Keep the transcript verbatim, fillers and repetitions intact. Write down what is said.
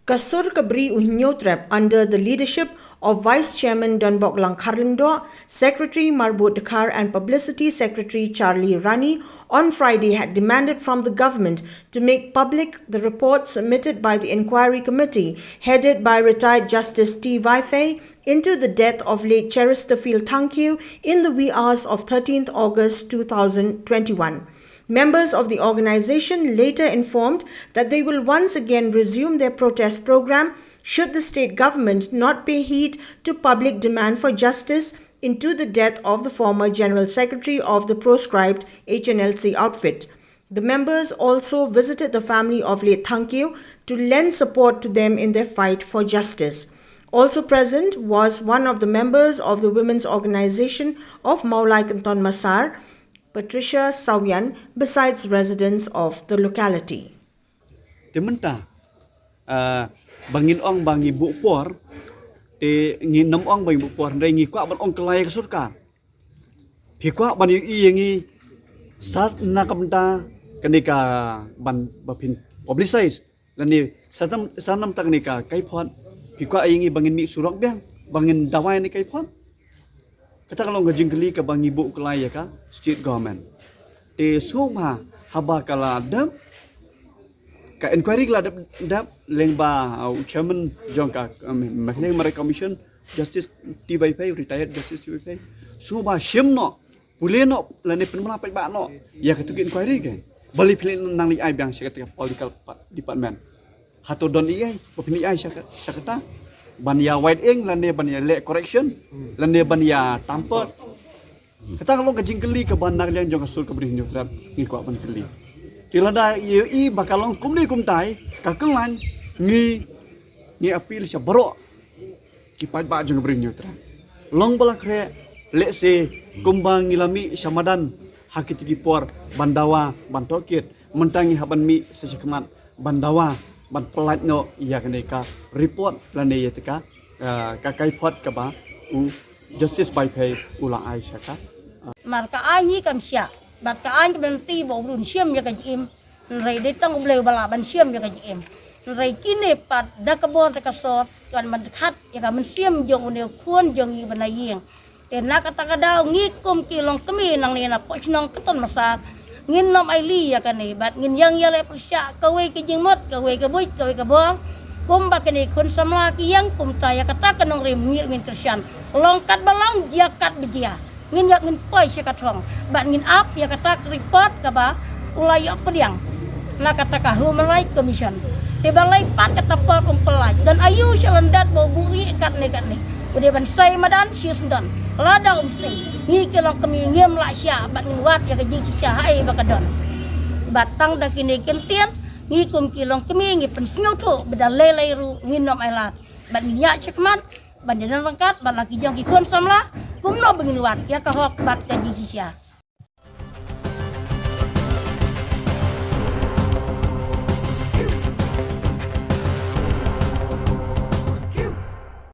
Ka Sur Ka Bri U Hynñiewtrep, under the leadership of Vice Chairman Donbok Langkharlyngdoh, Secretary Marbud Dkhar and Publicity Secretary Charlie Rani, on Friday had demanded from the government to make public the report submitted by the inquiry committee headed by retired Justice T Vaiphei into the death of late Cheristerfield Thangkhiew in the wee hours of thirteenth August two thousand twenty-one. Members of the organization later informed that they will once again resume their protest program should the state government not pay heed to public demand for justice into the death of the former General Secretary of the proscribed H N L C outfit. The members also visited the family of late Thangkhiew to lend support to them in their fight for justice. Also present was one of the members of the women's organization of Mawlai Kynton Massar, Patricia Sawian, besides residents of the locality. Te mynta, ah, ba ngin ong ba ngi buh por, te ngin nym ong ba ngi buh por, hynrei ngi kwah ban ong kylla ïa ka sorkar. Phi kwah ban ïohi ïa ngi sat na ka bynta kane ka ban ba phin publicize. Lane sat nam, sat namta kane ka kaiphod. Phi kwah ïa ngi ba ngin mih surok biang, ba ngin dawa ïa kane kaiphod. Kata ka long ka jingkylli kaba ngi buh kylla ïa ka state government. Te sngewbha haba ka la dep, ka inquiry ka la dep, dep lyngba, uh, u chairman jong ka, um, Meghalaya Human Rights Commission, Justice T Vaiphei, retired Justice T Vaiphei. Sngewbha shim noh, pule noh, lane pynbna paidbah noh ïa katu ka inquiry ka. Balei phi leit nang leit ai biang sha kata ka political pa-, department. Hato don ei ei ba phin leit ai sha ka, sha kata, ban ïa wide ing lane ban ïa leh correction lane ban ïa tamper. Kata ka long ka jingkylli kaba na ka liang jong ka Sur Ka Bri U Hynñiewtrep ngi kwah ban kylli. Te lada ïohi ba ka long kumne kumtai, ka kylliang, ngi, ngi appeal sha baroh ki paidbah jong Ka Bri U Hynñiewtrep. Long ba la khreh, lehse kumba ngi la mih sha madan ha kiti ki por ban dawa ban tohkit, mynta ngi hap ban mih sa shakhmat ban dawa ban pyllait noh ïa kane ka report lane ïa kata ka, ah, ka kaiphod kaba u Justice Vaiphei u la ai sha ka. Namar ka aiñ hi kam shah bad ka aiñ kam lynti ba u briew un shim ïa ka jingim. Hynrei dei tang U Blei uba lah ban shim ïa ka jingim. Hynrei kine pat da ka bor da ka sor ki wan ban khat ïa ka mynsiem jong une u khun jong ngi ba na ïing. Te na kata ka daw ngi kum ki longkmie nangne na poh shnong Kynton Massar ngin nym ailad ïa kane bad ngin ïeng ïaleh pyrshah kawei ka jingmut, kawei ka buit, kawei ka bor. Kumba kine ki khun samla ki ïeng kumta ïa kata ka nongrim ngi ruh ngin kyrshan. Long katba long, jia katba jia. Ngin ïa, ngin poi sha ka thong bad ngin ap ïa kata ka report kaba u la ïoh pdiang na kata ka Human Rights Commission. Te balei pat kata por um pyllait? Don aïu sha lyndet ba u buhrieh katne katne? U dei ban sei madan shisien don. Lada um sei, ngi ki longkmie ngim lah shah bad ngin wad ïa ka jingshisha haei ba ka don. Bad tang da kine ki kyntien, ngi kum ki longkmie ngi pynsngewthuh ba da lei lei ruh ngin nym ailad bad ngin ïaid shakhmat ban ïadon ryngkat bad la ki jong ki khun samla kumno ba ngin wad ïa ka hok bad ka jingshisha.